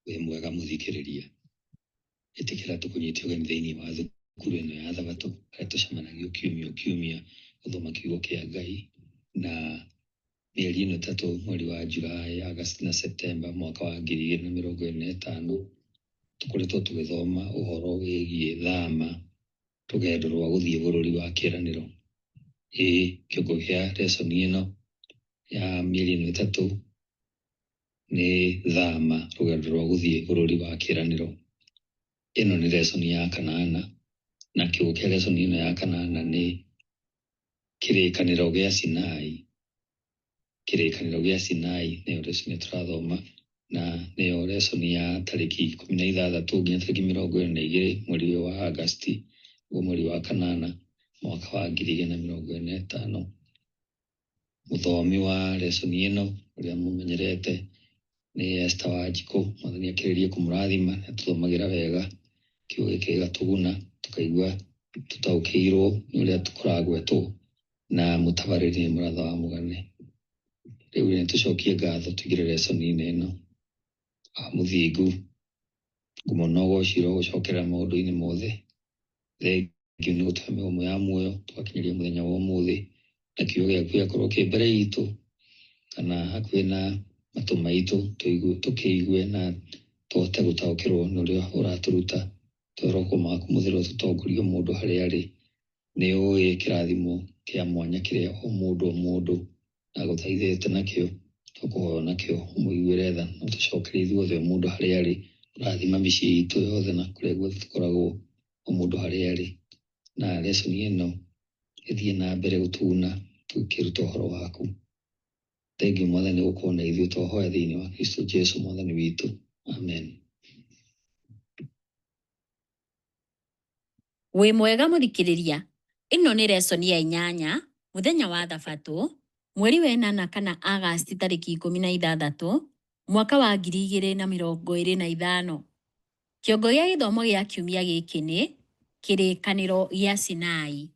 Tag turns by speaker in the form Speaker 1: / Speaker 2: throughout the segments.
Speaker 1: Wĩ mwega mũthikĩrĩria. Ĩtĩkĩra tũkũnyite ũgeni thĩinĩ wa thukuru ĩno ya Thabatũ harĩa tũcemanagio kiumia o kiumia gũthoma kiugo kĩa Ngai na mĩeri ĩno ĩtatũ mweri wa July, August na September mwaka wa 2025 tũkoretwo tũgĩthoma ũhoro wĩgiĩ thama rũgendo rwa gũthiĩ bũrũri wa kĩĩranĩro. Ĩĩ kĩongo kĩa lesson ĩno ya mĩeri ĩno ĩtatũ nĩ thama rũgendo rwa gũthiĩ bũrũri wa kĩĩranĩro. Ĩno nĩ lesson ya kanana na kĩongo kĩa lesson ĩno ya kanana nĩ kĩrĩkanĩro gĩa Sinai. Kĩrĩkanĩro gĩa Sinai nĩyo lesson ĩrĩa tũrathoma na nĩyo lesson ya tarĩki 16 nginya tarĩki 22 mweri ũyũ wa Agasti, nĩguo mweri wa kanana mwaka wa 2025. Mũthomi wa lesson ĩno ũrĩa mũmenyerete nĩ Esther Wanjikũ. Mwathani akĩrĩrie kũmũrathima, nĩ atũthomagĩra wega, kiugo gĩkĩ gĩgatũguna, tũkaigua tũtaũkĩirwo nĩ ũrĩa kũragwetwo, na mũtabarĩri nĩ Mũratha wa Mũgane. Rĩu nĩ tũcokie ngatho tũingĩre lesson-inĩ ĩno. Awa Mũthingu, ngumo na ũgoci ũrogũcokerera maũndũ-inĩ mothe. Thengiũ nĩ gũtũhe mĩgomo ya muoyo tũgakinyĩria mũthenya wa ũmũthĩ, na kiugo gĩaku gĩgakorwo kĩ mbere itũ kana hakuhĩ na matũ maitũ tũkĩigue na tũhote gũtaũkĩrwo nĩ ũrĩa ũratũruta. Tũhe roho waku mũtheru ũtũtongorie o mũndũ harĩa arĩ. Nĩ ũĩ kĩrathimo kĩa mwanya kĩrĩa o mũndũ o mũndũ agũthaithĩte nakĩo, tũkũhoya nakĩo ũmũiguĩre tha na ũtũcokerie ithuothe o mũndũ harĩa arĩ. Ũrathima mĩciĩ itũ yothe na kũrĩa guothe tũkoragwo o mũndũ harĩa arĩ. Na lesson ĩno ĩthiĩ na mbere gũtũguna tũkĩruta ũhoro waku. Thengiũ Mwathani gũkorwo na ithuĩ twahoya thĩinĩ wa Kristo Jesu Mwathani witũ. Amen.
Speaker 2: Wĩ mwega mũthikĩrĩria, ĩno nĩ lesson ya inyanya, mũthenya wa thabatũ, mweri wa ĩnana kana Agasti tarĩki 16, mwaka wa 2025. Kĩongo gĩa gĩthomo gĩa kiumia gĩkĩ nĩ, Kĩrĩkanĩro gĩa Sinai.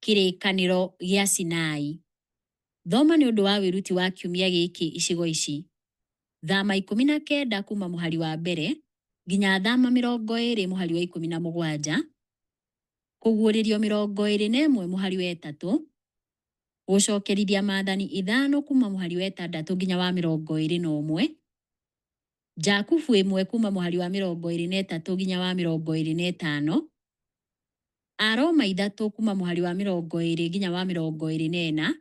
Speaker 2: Kĩrĩkanĩro gĩa Sinai. Thoma nĩ ũndũ wa wĩruti wa kiumia gĩkĩ icigo ici. Thama 19 kuuma mũhari wa mbere nginya Thama 20 mũhari wa 17, Kũguũrĩrio 21 mũhari wa ĩtatũ, Gũcokerithia Maathani ithano kuuma mũhari wa ĩtandatũ nginya wa 21, Jakubu ĩmwe kuuma mũhari wa 23 nginya wa 25, Aroma ithatũ kuuma mũhari wa 20 nginya wa 24,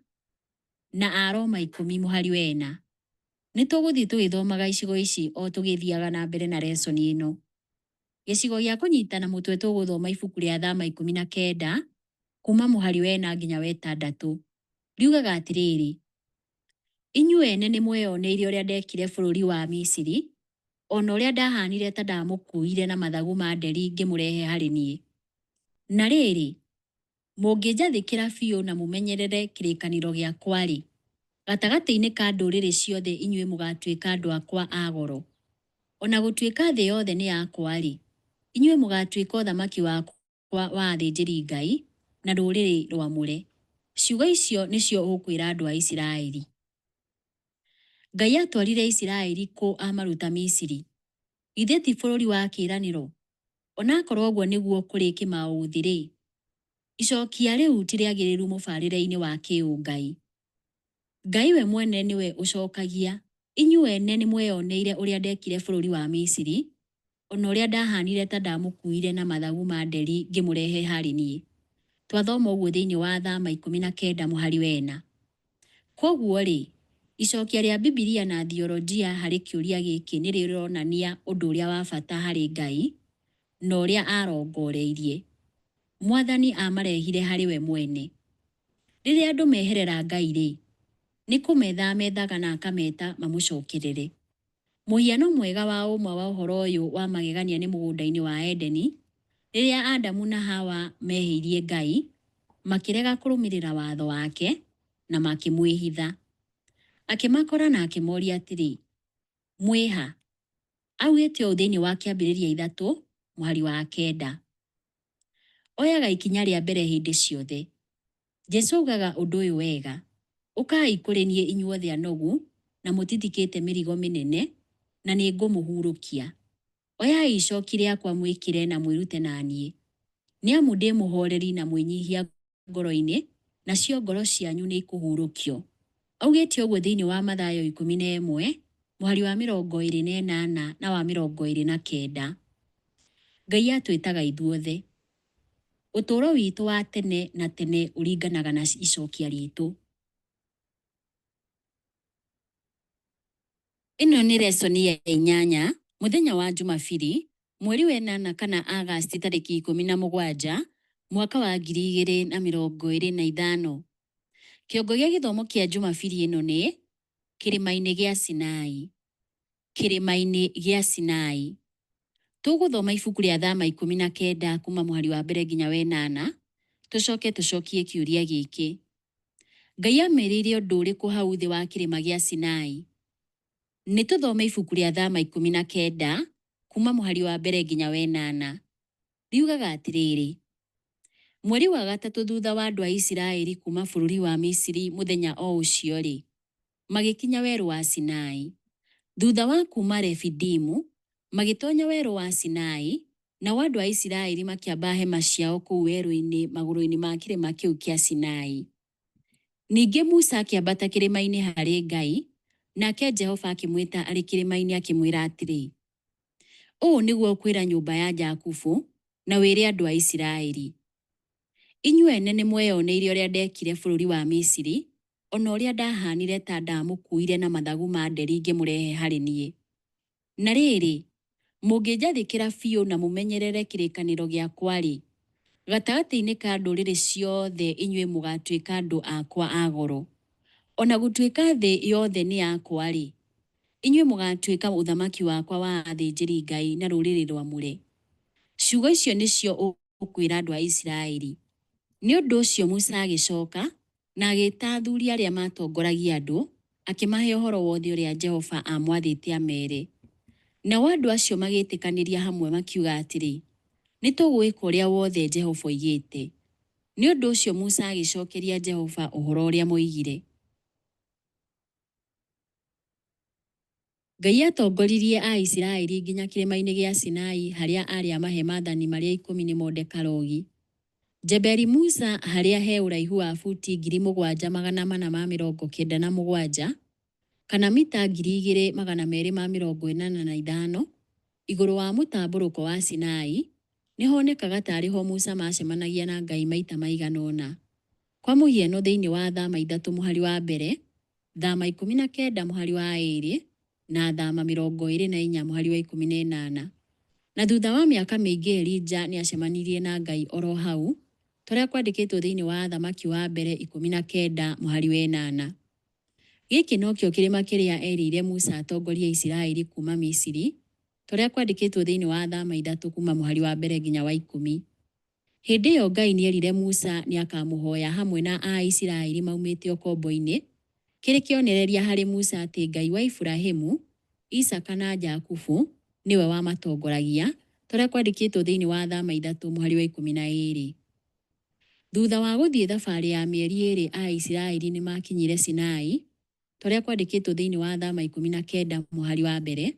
Speaker 2: na Aroma 10 mũhari wa ĩna. Nĩ tũgũthiĩ tũgĩthomaga icigo ici o tũgĩthiaga na mbere na lesson ĩno. Gĩcigo gĩa kũnyitana mũtwe tũgũthoma ibuku rĩa Thama 19 kuuma mũhari wa ĩna nginya wa ĩtandatũ. Riugaga atĩrĩrĩ, Inyuĩ ene nĩmweyoneire ũrĩa ndekire bũrũri wa Misiri, o na ũrĩa ndahaanire ta ndamũkuuire na mathagu ma nderi ngĩmũrehe harĩ niĩ. Na rĩrĩ, mũngĩnjathĩkĩra biũ na mũmenyerere kĩrĩkanĩro gĩakwa-rĩ, gatagatĩ-inĩ ka ndũrĩrĩ ciothe inyuĩ mũgaatuĩka andũ akwa a goro. O na gũtuĩka thĩ yothe nĩ yakwa-rĩ, inyuĩ mũgaatuĩka ũthamaki wakwa wa athĩnjĩri-Ngai na rũrĩrĩ rwamũre. Ciugo icio nĩcio ũkwĩra andũ a Isiraeli. Ngai aatwarire Isiraeli kũ amaruta Misiri? Githĩ ti bũrũri wa kĩĩranĩro? O na akorũo ũguo nĩguo kũrĩ kĩmaũthĩ-rĩ, icokia rĩu ti rĩagĩrĩru mũbarĩre-inĩ wa kĩũngai. Ngai we mwene nĩwe ũcokagia, Inyuĩ ene nĩmweyoneire ũrĩa ndekire bũrũri wa Misiri, o na ũrĩa ndahaanire ta ndamũkuuire na mathagu ma nderi ngĩmũrehe harĩ niĩ. Twathoma ũguo thĩinĩ wa Thama 19 mũhari wa ĩna. Kwoguo-rĩ, icokia rĩa Bibilia na thiolojia harĩ kĩũria gĩkĩ nĩ rĩronania ũndũ ũrĩa wa bata harĩ Ngai na ũrĩa aarongoreirie. Mwathani aamarehire harĩ we mwene. Rĩrĩa andũ meherera Ngai-rĩ, nĩ kũmetha amethaga na akameta mamũcokerere. Mũhiano mwega wa ũma wa ũhoro ũyũ wa magegania nĩ mũgũnda-inĩ wa Edeni, rĩrĩa Adamu na Hawa mehĩirie Ngai, makĩrega kũrũmĩrĩra watho wake, na makĩmwĩhitha. Akĩmakora na akĩmoria atĩrĩ, Mwĩ ha? Augĩte ũũ thĩinĩ wa Kĩambĩrĩria ithatũ mũhari wa kenda. Oyaga ikinya rĩa mbere hĩndĩ ciothe. Jesu augaga ũndũ ũyũ wega, Ũkai kũrĩ niĩ inyuothe anogu na mũtitikĩte mĩrigo mĩnene, na nĩngũmũhurũkia. Oyai icooki rĩakwa mwĩkĩre na mwĩrute na niĩ, nĩ amu ndĩ mũhooreri na mwĩnyihia ngoro-inĩ, nacio ngoro cianyu nĩikũhurũkio. Augĩte ũguo thĩinĩ wa Mathayo 11, mũhari wa 28 na wa 29. Ngai atwĩtaga ithuothe. Ũtũũro witũ wa tene na tene ũringanaga na icokia ritũ. Ĩno nĩ lesson ya inyanya, mũthenya wa Jumabiri, mweri wa ĩnana kana Agasti tarĩki 17, mwaka wa 2025. Kĩongo gĩa gĩthomo kĩa Jumabiri ĩno nĩ Kĩrĩma-inĩ gĩa Sinai. Kĩrĩma-inĩ gĩa Sinai. Tũgũthoma ibuku rĩa Thama 19 kuma mũhari wa mbere nginya wa ĩnana, tũcoke tũcokie kĩũria gĩkĩ. Ngai amerĩire ũndũ ũrĩkũ hau thĩ wa kĩrĩma gĩa Sinai? Nĩ tũthome ibuku rĩa Thama 19 kuma mũhari wa mbere nginya wa ĩnana. Riugaga atĩrĩrĩ, Mweri wa gatatũ thutha wa andũ a Isiraeli kuuma bũrũri wa Misiri mũthenya o ũcio-rĩ, magĩkinya werũ wa Sinai. Thutha wa kuuma Refidimu, magĩtonya werũ wa Sinai, nao andũ a Isiraeli makĩamba hema ciao kũu werũ-inĩ magũrũ-inĩ ma kĩrĩma kĩu kĩa Sinai. Ningĩ Musa akĩambata kĩrĩma-inĩ harĩ Ngai, nake Jehova akĩmwĩta arĩ kĩrĩma-inĩ akĩmwĩra atĩrĩ, Ũũ nĩguo ũkwĩra nyũmba ya Jakubu, na wĩre andũ a Isiraeli, 'Inyuĩ ene nĩmweyoneire ũrĩa ndeekire bũrũri wa Misiri, o na ũrĩa ndahaanire ta ndamũkuuire na mathagu ma nderi ngĩmũrehe harĩ niĩ. Na rĩrĩ, mũngĩnjathĩkĩra biũ na mũmenyerere kĩrĩkanĩro gĩakwa-rĩ, gatagatĩ-inĩ ka ndũrĩrĩ ciothe inyuĩ mũgaatuĩka andũ akwa a goro. O na gũtuĩka thĩ yothe nĩ yakwa-rĩ, inyuĩ mũgaatuĩka ũthamaki wakwa wa athĩnjĩri-Ngai na rũrĩrĩ rwamũre. Ciugo icio nĩcio ũkwĩra andũ a Isiraeli. Nĩ ũndũ ũcio Musa agĩcoka na agĩta athuri arĩa maatongoragia andũ, akĩmahe ũhoro wothe ũrĩa Jehova aamwathĩte ameere. Nao andũ acio magĩtĩkanĩria hamwe makiuga atĩrĩ, Nĩ tũgwĩka ũrĩa wothe Jehova oigĩte. Nĩ ũndũ ũcio Musa agĩcokeria Jehova ũhoro ũrĩa moigire. Ngai aatongoririe Aisiraeli nginya Kĩrĩma-inĩ gĩa Sinai harĩa aarĩ amahe Maathani Marĩa Ikũmi nĩmo Ndekarogi. Jebeli Musa harĩa he ũraihu wa futi 7497, kana mita 2285, igũrũ wa mũtambũrũko wa Sinai, nĩ honekaga ta arĩ ho Musa maacemanagia na Ngai maita maigana ũna. Kwa mũhiano thĩinĩ wa Thama ithatũ mũhari wa mbere, Thama 19 mũhari wa ĩrĩ, na Thama 24 mũhari wa 18. Na thutha wa mĩaka mĩingĩ Elija nĩ aacemanirie na Ngai oro hau, ta ũrĩa kwandĩkĩtwo thĩinĩ wa Athamaki wa Mbere 19 mũhari wa ĩnana. Gĩkĩ nokĩo kĩrĩma kĩrĩa eerĩire Musa atongorie Aisiraeli kuuma Misiri, ta ũrĩa kwandĩkĩtwo thĩinĩ wa Thama ithatũ kuuma mũhari wa mbere nginya wa ikũmi. Hĩndĩ ĩyo Ngai nĩerire Musa nĩakamũhoya hamwe na Aisiraeli maumĩte ũkombo-inĩ, kĩrĩ kĩonereria harĩ Musa atĩ Ngai wa Iburahimu, Isaaka na Jakubu nĩwe wamatongoragia, ta ũrĩa kwandĩkĩtwo thĩinĩ wa Thama ithatũ mũhari wa 12. Thutha wa gũthiĩ thabarĩ ya mĩeri ĩĩrĩ Aisiraeli nĩmakinyire Sinai, ta ũrĩa kwandĩkĩtwo thĩinĩ wa Thama 19 mũhari wa mbere,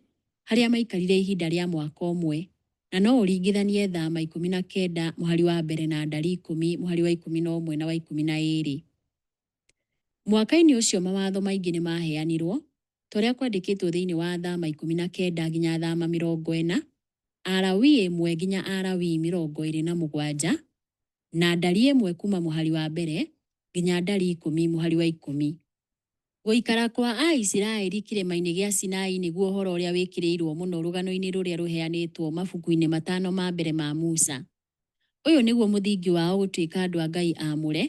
Speaker 2: harĩa maikarire ihinda rĩa mwaka ũmwe, na no ũringithanie Thama 19 mũhari wa mbere na Ndari 10 mũhari wa 11 na wa 12. Mwaka-inĩ ũcio mawatho maingĩ nĩ maaheanirwo, ta ũrĩa kwandĩkĩtwo thĩinĩ wa Thama 19 nginya Thama 40, Alawii 1 nginya Alawii 27, na Ndari 1 kuuma mũhari wa mbere nginya Ndari 10 mũhari wa 10. Gũikara kwa Aisiraeli Kĩrĩma-inĩ gĩa Sinai nĩguo ũhoro ũrĩa wĩkĩrĩirũo mũno rũgano-inĩ rũrĩa rũheanĩtwo mabuku-inĩ matano ma mbere ma Musa. Ũyũ nĩguo mũthingi wao gũtuĩka andũ a Ngai aamũre,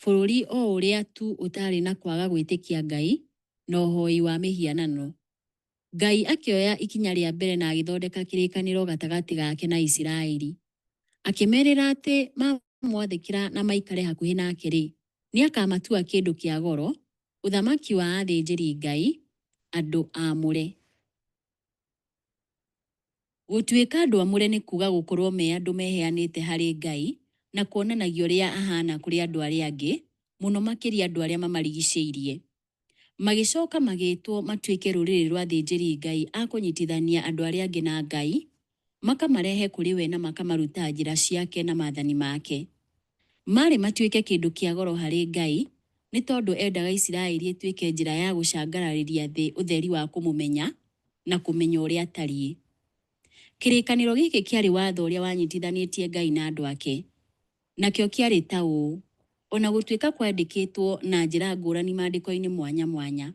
Speaker 2: bũrũri o ũrĩa tu ũtaarĩ na kwaga gwĩtĩkia Ngai na ũhoi wa mĩhianano. Ngai akĩoya ikinya rĩa mbere na agĩthondeka kĩrĩkanĩro gatagatĩ gake na Isiraeli. Akĩmerĩra atĩ mamwathĩkĩra na maikare hakuhĩ nake-rĩ, nĩakamatua kĩndũ kĩa goro, ũthamaki wa athĩnjĩri-Ngai, andũ aamũre. Gũtuĩka andũ aamũre nĩ kuuga gũkorũo me andũ meheanĩte harĩ Ngai na kuonanagia ũrĩa ahaana kũrĩ andũ arĩa angĩ, mũno makĩria andũ arĩa mamarigicĩirie. Magĩcoka magĩĩtwo matuĩke rũrĩrĩ rwa athĩnjĩri-Ngai a kũnyitithania andũ arĩa angĩ na Ngai, makamarehe kũrĩ we na makamaruta njĩra ciake na maathani make. Maarĩ matuĩke kĩndũ kĩa goro harĩ Ngai, nĩ tondũ endaga Isiraeli ĩtuĩke njĩra ya gũcangararĩria thĩ ũtheri wa kũmũmenya na kũmenya ũrĩa atariĩ. Kĩrĩkanĩro gĩkĩ kĩarĩ watho ũrĩa wanyitithanĩtie Ngai na andũ ake. Nakĩo kĩarĩ ta ũũ, o na gũtuĩka kwandĩkĩtwo na njĩra ngũrani maandĩko-inĩ mwanya mwanya.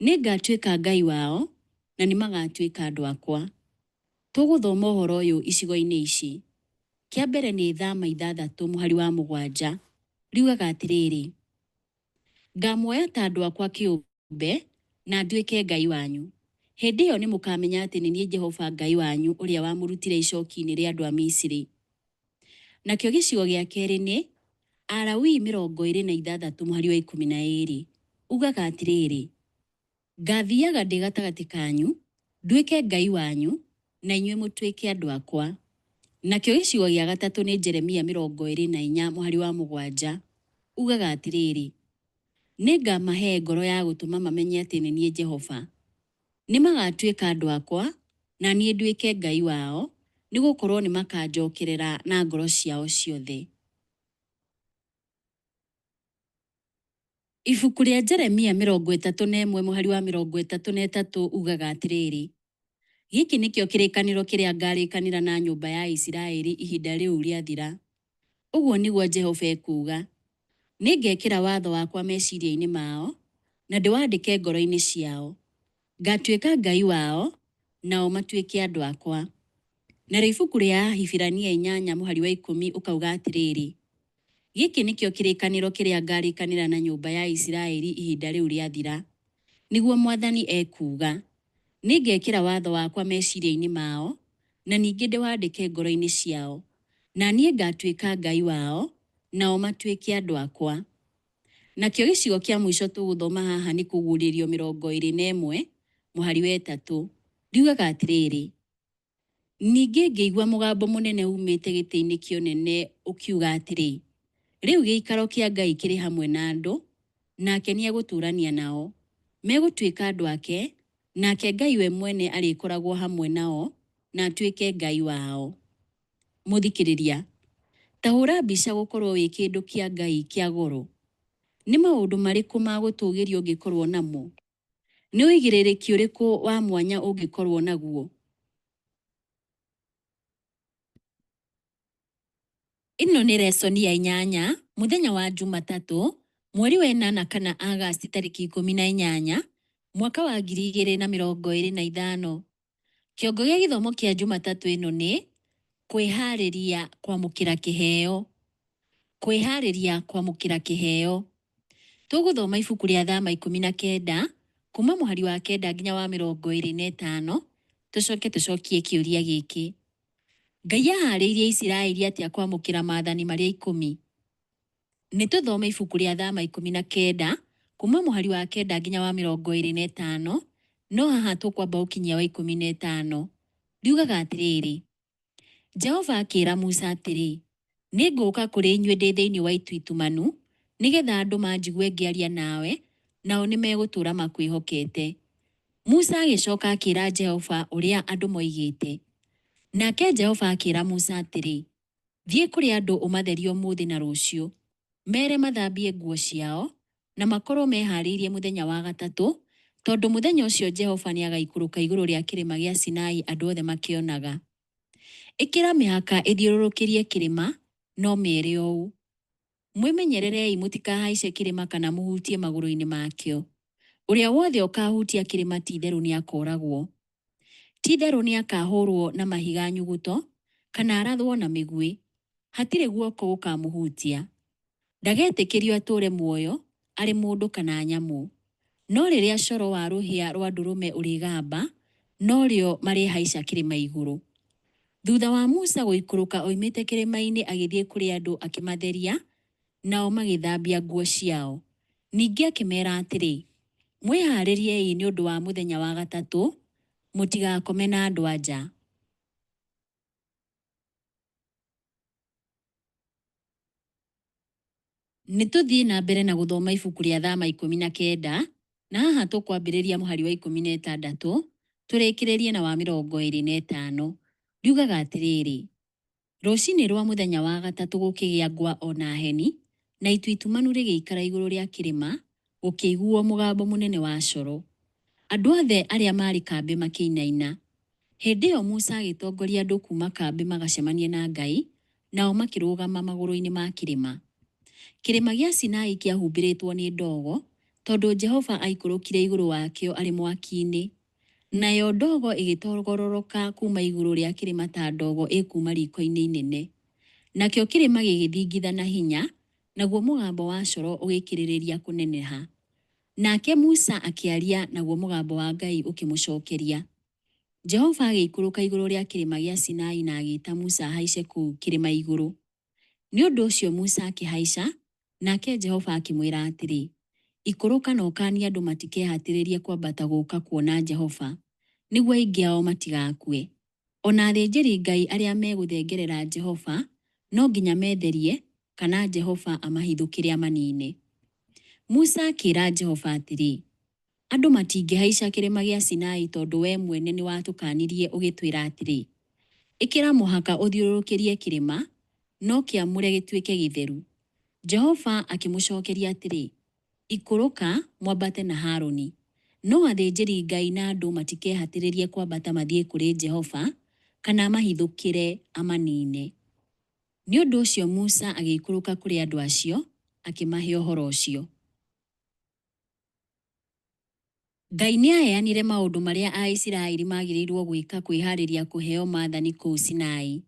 Speaker 2: Nĩngatuĩka Ngai wao, na nĩmagatuĩka andũ akwa. Tũgũthoma ũhoro ũyũ icigo-inĩ ici. Kĩa mbere nĩ Thama ithathatũ mũhari wa mũgwanja, riugaga atĩrĩrĩ, Ngamuoya ta andũ akwa kĩũmbe, na nduĩke Ngai wanyu. Hĩndĩ ĩyo nĩmũkamenya atĩ nĩ niĩ Jehova Ngai wanyu ũrĩa wamũrutire icooki-inĩ rĩa andũ a Misiri. Nakĩo gĩcigo gĩa kerĩ nĩ, Alawii 26 mũhari wa 12, ugaga atĩrĩrĩ, Ngaathiaga ndĩ gatagatĩ kanyu, nduĩke Ngai wanyu, na inyuĩ mũtuĩke andũ akwa. Nakĩo gĩcigo gĩa gatatũ nĩ Jeremia 24 mũhari wa mũgwanja, ugaga atĩrĩrĩ, Nĩngamahe ngoro ya gũtũma mamenye atĩ nĩ niĩ Jehova. Nĩmagatuĩka andũ akwa, na niĩ nduĩke Ngai wao, nĩgũkorwo nĩmakanjookerera na ngoro ciao ciothe. Ibuku rĩa Jeremia 31 mũhari wa 33 ugaga atĩrĩrĩ, Gĩkĩ nĩkĩo kĩrĩkanĩro kĩrĩa ngaarĩkanĩra na nyũmba ya Isiraeli ihinda rĩu rĩathira, ũguo nĩguo Jehova ekuuga. Nĩngekĩra watho wakwa meciria-inĩ mao, na ndĩwandĩke ngoro-inĩ ciao. Ngaatuĩka Ngai wao, nao matuĩke andũ akwa. Narĩo ibuku rĩa Ahibirania inyanya mũhari wa ikũmi ũkauga atĩrĩrĩ, Gĩkĩ nĩkĩo kĩrĩkanĩro kĩrĩa ngaarĩkanĩra na nyũmba ya Isiraeli ihinda rĩu rĩathira, nĩguo Mwathani ekuuga. Nĩngekĩra watho wakwa meciria-inĩ mao, na ningĩ ndĩwandĩke ngoro-inĩ ciao. Na niĩ ngaatuĩka Ngai wao, nao matuĩke andũ akwa. Nakĩo gĩcigo kĩa mũico tũgũthoma haha nĩ Kũguũrĩrio 21 mũhari wa ĩtatũ. Riugaga atĩrĩrĩ, Ningĩ ngĩigua mũgambo mũnene uumĩte gĩtĩ-inĩ kĩa ũnene ũkiuga atĩrĩ, Rĩu gĩikaro kĩa Ngai kĩrĩ hamwe na andũ, nake nĩegũtũũrania nao. Megũtuĩka andũ ake, nake Ngai we mwene arĩkoragwo hamwe nao na atuĩke Ngai wao. Mũthikĩrĩria, ta hũũra mbica gũkorũo wĩ kĩndũ kĩa Ngai kĩa goro. Nĩ maũndũ marĩkũ ma gũtũũgĩrio ũngĩkorũo namo? Nĩ ũigĩrĩrĩki ũrĩkũ wa mwanya ũngĩkorũo naguo? Ĩno nĩ lesson ya inyanya, mũthenya wa Jumatatũ, mweri wa ĩnana kana Agasti tarĩki 18, mwaka wa 2025. Kĩongo gĩa gĩthomo kĩa Jumatatũ ĩno nĩ, Kwĩharĩria kwamũkĩra kĩheo. Kwĩharĩria kwamũkĩra kĩheo. Tũgũthoma ibuku rĩa Thama 19, kuma mũhari wa kenda nginya wa 25, tũcoke tũcokie kĩũria gĩkĩ. Ngai aharĩirie Isiraeli atĩa kwamũkĩra maathani marĩa ikũmi? Nĩ tũthome ibuku rĩa Thama 19, kuma mũhari wa kenda nginya wa 25, no haha tũkwamba gũkinyia wa 15. Riugaga atĩrĩrĩ, Jehova akĩĩra Musa atĩrĩ, Nĩngũũka kũrĩ inyuĩ ndĩ thĩinĩ wa itu itumanu, nĩ getha andũ manjigue ngĩaria nawe, nao nĩmegũtũũra makwĩhokete. Musa agĩcoka akĩĩra Jehova ũrĩa andũ moigĩte. Nake Jehova akĩĩra Musa atĩrĩ, Thiĩ kũrĩ andũ ũmatherie ũmũthĩ na rũciũ. Meere mathambie nguo ciao, na makorũo mehaarĩirie mũthenya wa gatatũ, tondũ mũthenya ũcio Jehova nĩagaikũrũka igũrũ rĩa kĩrĩma gĩa Sinai andũ othe makĩonaga. Ĩkĩra mĩhaka ĩthiũrũrũkĩrie kĩrĩma, na ũmeere ũũ, 'Mwĩmenyererei mũtikahaice kĩrĩma kana mũhutie magũrũ-inĩ makĩo. Ũrĩa wothe ũkaahutia kĩrĩma ti-itherũ nĩakooragwo. Ti-itherũ nĩakahũũrwo na mahiga nyuguto, kana arathwo na mĩguĩ. Hatirĩ guoko gũkaamũhutia. Ndagetĩkĩrio atũũre muoyo, arĩ mũndũ kana nyamũ. No rĩrĩa coro wa rũhĩa rwa ndũrũme ũrĩgamba, norĩo marĩhaica kĩrĩma igũrũ. Thutha wa Musa gũikũrũka oimĩte kĩrĩma-inĩ agĩthiĩ kũrĩ andũ akĩmatheria, nao magĩthambia nguo ciao. Ningĩ akĩmeera atĩrĩ, Mwĩhaarĩriei nĩ ũndũ wa mũthenya wa gatatũ, mũtigakome na andũ-a-nja. Nĩ tũthiĩ na mbere na gũthoma ibuku rĩa Thama 19, Na haha tũkwambĩrĩria mũhari wa 16 tũrĩkĩrĩrie na wa 25. Riugaga atĩrĩrĩ, rũcinĩ rwa mũthenya wa gatatũ gũkĩgĩa ngwa o na heni, na itu itumanu rĩgĩikara igũrũ rĩa kĩrĩma, gũkĩiguo mũgambo mũnene wa coro. Andũ othe arĩa maarĩ kambĩ makĩinaina. Hĩndĩ ĩyo Musa agĩtongoria andũ kuuma kambĩ magacemanie na Ngai, nao makĩrũgama magũrũ-inĩ ma kĩrĩma. Kĩrĩma gĩa Sinai kĩahumbĩrĩtwo nĩ ndogo, tondũ Jehova aikũrũkire igũrũ wakĩo arĩ mwaki-inĩ. Nayo ndogo ĩgĩtogororoka kuuma igũrũ rĩa kĩrĩma ta ndogo ĩkuuma riiko-inĩ inene. Nakĩo kĩrĩma gĩgĩthingitha na hinya, naguo mũgambo wa coro ũgĩkĩrĩrĩria kũneneha. Nake Musa akĩaria, naguo mũgambo wa Ngai ũkĩmũcokeria. Jehova agĩikũrũka igũrũ rĩa kĩrĩma gĩa Sinai na agĩta Musa ahaice kũu kĩrĩma igũrũ. Nĩ ũndũ ũcio Musa akĩhaica, nake Jehova akĩmwĩra atĩrĩ, Ikũrũka na ũkaanie andũ matikehatĩrĩrie kwambata gũka kuona Jehova, nĩguo aingĩ ao matigakue. O na athĩnjĩri-Ngai arĩa megũthengerera Jehova no nginya metherie, kana Jehova amahithũkĩre amaniine. Musa akĩra Jehova atĩrĩ, Andũ matingĩhaica kĩrĩma gĩa Sinai tondũ wee mwene nĩwatũkaanirie ũgĩtwĩra atĩrĩ, 'Ĩkĩra mũhaka ũthiũrũrũkĩrie kĩrĩma, no kĩamũre gĩtuĩke gĩtheru. Jehova akĩmũcookeria atĩrĩ, Ikũrũka, mwambate na Harũni. No athĩnjĩri-Ngai na andũ matikehatĩrĩrie kwambata mathiĩ kũrĩ Jehova, kana amahithũkĩre amaniine. Nĩ ũndũ ũcio Musa agĩikũrũka kũrĩ andũ acio, akĩmahe ũhoro ũcio. Ngai nĩ aaheanire maũndũ marĩa Aisiraeli maagĩrĩirũo gwĩka kwĩhaarĩria kũheo Maathani kũu Sinai.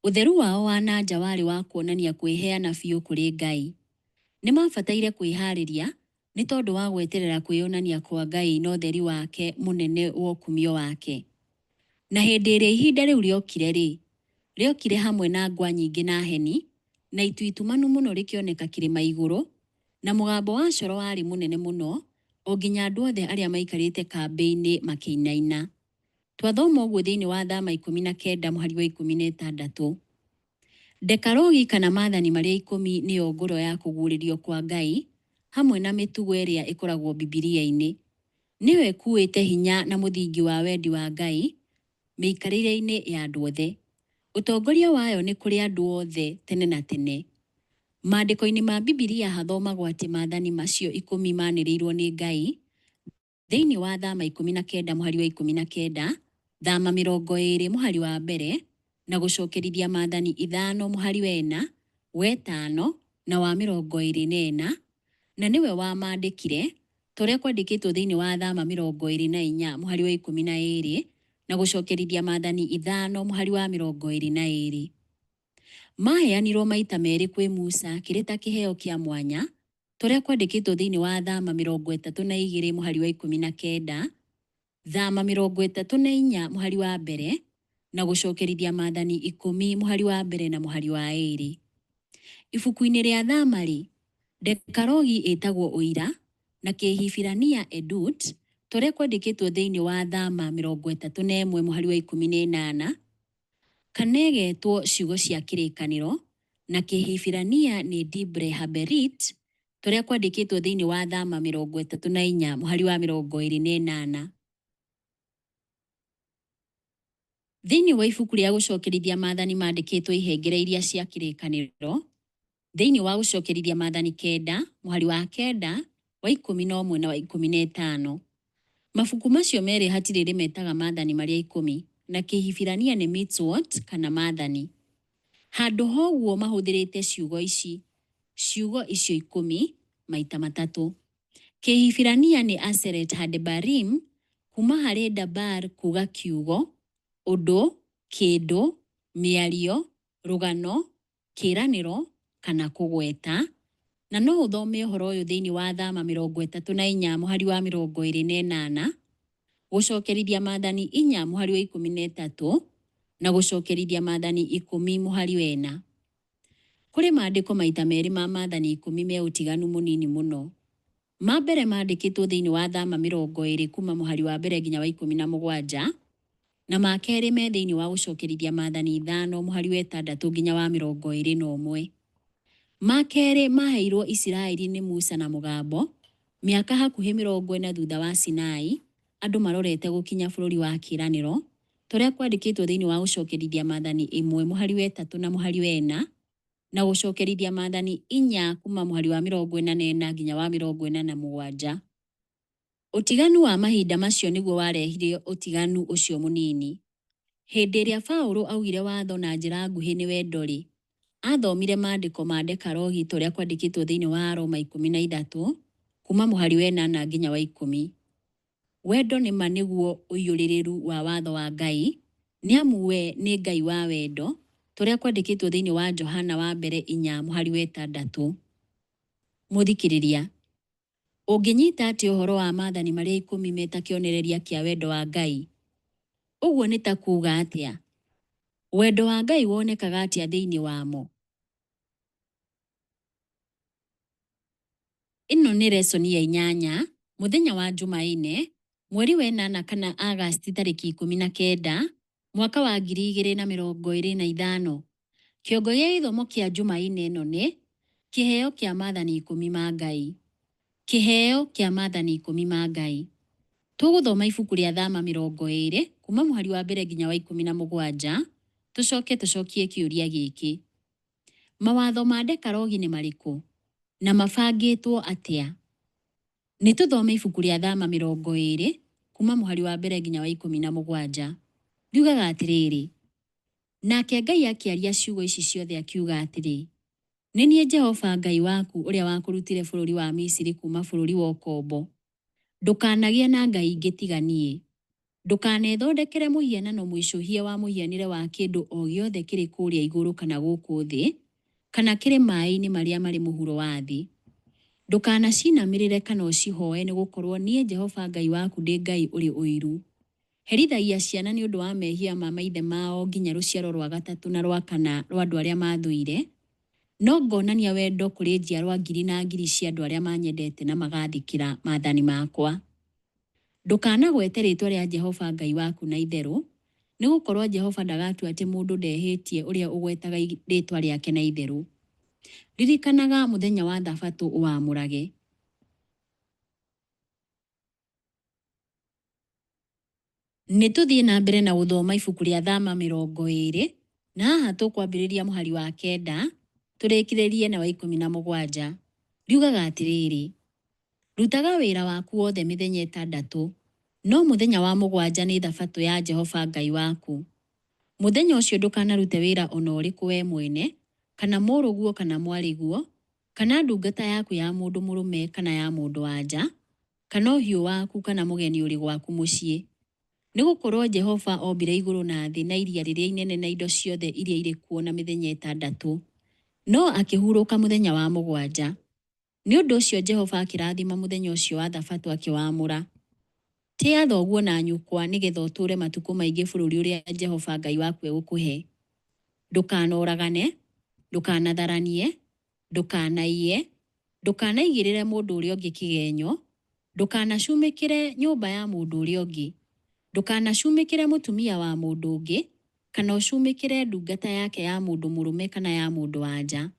Speaker 2: Ũtheru wao wa na nja warĩ wa kuonania kwĩheana biũ kũrĩ Ngai. Nĩ maabataire kwĩhaarĩria nĩ tondũ wa gweterera kwĩyonania kwa Ngai na ũtheri wake mũnene wa ũkumio wake. Na hĩndĩ ĩrĩa ihinda rĩu rĩokire-rĩ, rĩokire hamwe na ngwa nyingĩ na heni, na itu itumanu mũno rĩkĩoneka kĩrĩma igũrũ, na mũgambo wa coro warĩ mũnene mũno, o nginya andũ othe arĩa maikarĩte kambĩ-inĩ makĩinaina. Twathoma ũguo thĩinĩ wa Thama 19 mũhari wa 16. Ndekarogi kana Maathani marĩa Ikũmi nĩyo ngoro ya kũguũrĩrio kwa Ngai hamwe na mĩtugo ĩrĩa ĩkoragwo Bibilia-inĩ. Nĩyo ĩkuuĩte hinya na mũthingi wa wendi wa Ngai mĩikarĩre-inĩ ya andũ othe. Ũtongoria wayo nĩ kũrĩ andũ othe tene na tene. Maandĩko-inĩ ma Bibilia hathomagwo atĩ Maathani macio ikũmi maanĩrĩirwo nĩ Ngai thĩinĩ wa Thama 19 mũhari wa 19, Thama 20 mũhari wa mbere, na gũcokerithia Maathani ithano mũhari wa ĩna, wa ĩtano, na wa 24, na nĩwe wamaandĩkire, ta ũrĩa kwandĩkĩtwo thĩinĩ wa Thama 24 mũhari wa 12, na gũcokerithia Maathani ithano mũhari wa 22. Maaheanirwo maita merĩ kwĩ Musa kĩrĩ ta kĩheo kĩa mwanya, ta ũrĩa kwandĩkĩtwo thĩinĩ wa Thama 32 mũhari wa 19, Thama 34 mũhari wa mbere, na gũcokerithia Maathani ikũmi mũhari wa mbere na mũhari wa ĩrĩ. Ibuku-inĩ rĩa Thama-rĩ, Ndekarogi ĩtagwo Ũira, na Kĩhibirania Edut, ta ũrĩa kwandĩkĩtwo thĩinĩ wa Thama 31 mũhari wa 18, kana ĩgetwo Ciugo cia Kĩrĩkanĩro, na Kĩhibirania nĩ Dibre Haberit, ta ũrĩa kwandĩkĩtwo thĩinĩ wa Thama 34 mũhari wa 28. Thĩinĩ wa ibuku rĩa Gũcokerithia Maathani mandĩkĩtwo ihengere iria cia kĩrĩkanĩro, thĩinĩ wa Gũcokerithia Maathani kenda, mũhari wa kenda, wa 11 na wa 15. Mabuku macio merĩ hatirĩ rĩmetaga Maathani marĩa ikũmi, na Kĩhibirania nĩ mitzwot kana maathani. Handũ ha ũguo mahũthĩrĩte ciugo ici, ciugo icio ikũmi, maita matatũ. Kĩhibirania nĩ aseret hadebarim, kuuma harĩ dabar kuuga kiugo, ũndũ, kĩndũ, mĩario, rũgano, kĩĩranĩro, kana kũgweta, na no ũthome ũhoro ũyũ thĩinĩ wa Thama 34 mũhari wa 28, Gũcokerithia Maathani inya mũhari wa 13, na Gũcokerithia Maathani ikũmi mũhari wa ĩna. Kũrĩ maandĩko maita merĩ ma Maathani ikũmi me ũtiganu mũnini mũno. Ma mbere mandĩkĩtwo thĩinĩ wa Thama 20 kuuma mũhari wa mbere nginya wa 17, na ma kerĩ me thĩinĩ wa Gũcokerithia Maathani ithano mũhari wa ĩtandatũ nginya wa 21. Ma kerĩ maaheirwo Isiraeli nĩ Musa na mũgambo, Mĩaka hakuhĩ 40 thutha wa Sinai, andũ marorete gũkinya bũrũri wa kĩĩranĩro, ta ũrĩa kwandĩkĩtwo thĩinĩ wa Gũcokerithia Maathani 1 mũhari wa 3 na mũhari wa 4, na Gũcokerithia Maathani 4 kuma mũhari wa 44 nginya wa 47. Ũtiganu wa mahinda macio nĩguo warehire ũtiganu ũcio mũnini. Hĩndĩ ĩrĩa Paulo augire watho na njĩra nguhĩ nĩ wendo-rĩ, athomire maandĩko ma Ndekarogi ta ũrĩa kwandĩkĩtwo thĩinĩ wa Aroma 13, kuma mũhari wa 8 nginya wa 10. Wendo nĩ ma nĩguo ũiyũrĩrĩru wa watho wa Ngai, nĩ amu we nĩ Ngai wa wendo, ta ũrĩa kwandĩkĩtwo thĩinĩ wa Johana wa mbere 4 mũhari wa 6. Mũthikĩrĩria, ũngĩnyita atĩa ũhoro wa maathani marĩa 10 me ta kĩonereria kĩa wendo wa Ngai? Ũguo nĩ ta kuuga atĩa? Wendo wa Ngai wonekaga atĩa thĩinĩ wamo? Ĩno nĩ resoni ya inyanya, mũthenya wa Jumaine, mweri wa ĩnana kana Agasti tarĩki 19, mwaka wa 2025. Kĩongo gĩa gĩthomo kĩa Jumaine ĩno nĩ Kĩheo kĩa Maathani 10 ma Ngai. Kĩheo kĩa Maathani 10 ma Ngai. Tũgũthoma ibuku rĩa Thama 20, kuma mũhari wa mbere nginya wa 17, tũcoke tũcokie kĩũria gĩkĩ. Mawatho ma Ndekarogi nĩ marĩkũ? Na mabangĩtwo atĩa? Nĩ tũthome ibuku rĩa Thama 20, kuma mũhari wa mbere nginya wa 17. Riugaga atĩrĩrĩ, Nake Ngai akĩaria ciugo ici ciothe akiuga atĩrĩ, Nĩ niĩ Jehova Ngai waku ũrĩa wakũrutire bũrũri wa Misiri kuuma bũrũri wa ũkombo. Ndũkanagĩe na ngai ingĩ tiga niĩ. Ndũkanethondekere mũhianano mũicũhie wa mũhianĩre wa kĩndũ o gĩothe kĩrĩ kũrĩa igũrũ kana gũkũ thĩ, kana kĩrĩ maĩ-inĩ marĩa marĩ mũhuro wa thĩ. Ndũkanacinamĩrĩre kana ũcihooe, nĩgũkorwo niĩ Jehova Ngai waku ndĩ Ngai ũrĩ ũiru. Herithagia ciana nĩ ũndũ wa mehia ma maithe mao nginya rũciaro rwa gatatũ na rwa kana rwa andũ arĩa maathũire, no ngonania wendo kũrĩ njiarwa ngiri na ngiri cia andũ arĩa manyendete na magathĩkĩra maathani makwa. Ndũkanagwete rĩĩtwa rĩa Jehova Ngai waku na itherũ, nĩgũkorwo Jehova ndagatua atĩ mũndũ ndehĩtie ũrĩa ũgwetaga rĩĩtwa rĩake na itherũ. Ririkanaga mũthenya wa Thabatũ ũwamũrage. Nĩ tũthiĩ na mbere na gũthoma ibuku rĩa Thama 20, na haha tũkwambĩrĩria mũhari wa 9 tũrĩkĩrĩrie na wa 17. Riugaga atĩrĩrĩ, Rutaga wĩra waku wothe mĩthenya 6, no mũthenya wa mũgwanja nĩ thabatũ ya Jehova Ngai waku. Mũthenya ũcio ndũkanarute wĩra o na ũrĩkũ wee mwene, kana mũrũguo kana mwarĩguo, kana ndungata yaku ya mũndũ mũrũme kana ya mũndũ-wa-nja, kana ũhiũ waku kana mũgeni ũrĩ gwaku mũciĩ. Nĩ gũkorũo Jehova ombire igũrũ na thĩ na iria rĩrĩa inene na indo ciothe iria irĩ kuo na mĩthenya 6, no akĩhurũka mũthenya wa mũgwanja. Nĩ ũndũ ũcio Jehova akĩrathima mũthenya ũcio wa Thabatũ akĩwamũra. Tĩa thoguo na nyũkwa nĩgetha ũtũũre matukũ maingĩ bũrũri ũrĩa Jehova Ngai waku egũkũhe. Ndũkanoragane, ndũkanatharanie, ndũkanaiye, ndũkanaigĩrĩre mũndũ ũrĩa ũngĩ kĩgenyo, ndũkanacumĩkĩre nyũmba ya mũndũ ũrĩa ũngĩ, ndũkanacumĩkĩre mũtumia wa mũndũ ũngĩ, kana ũcumĩkĩre ndungata yake ya mũndũ mũrũme kana ya mũndũ-wa-nja,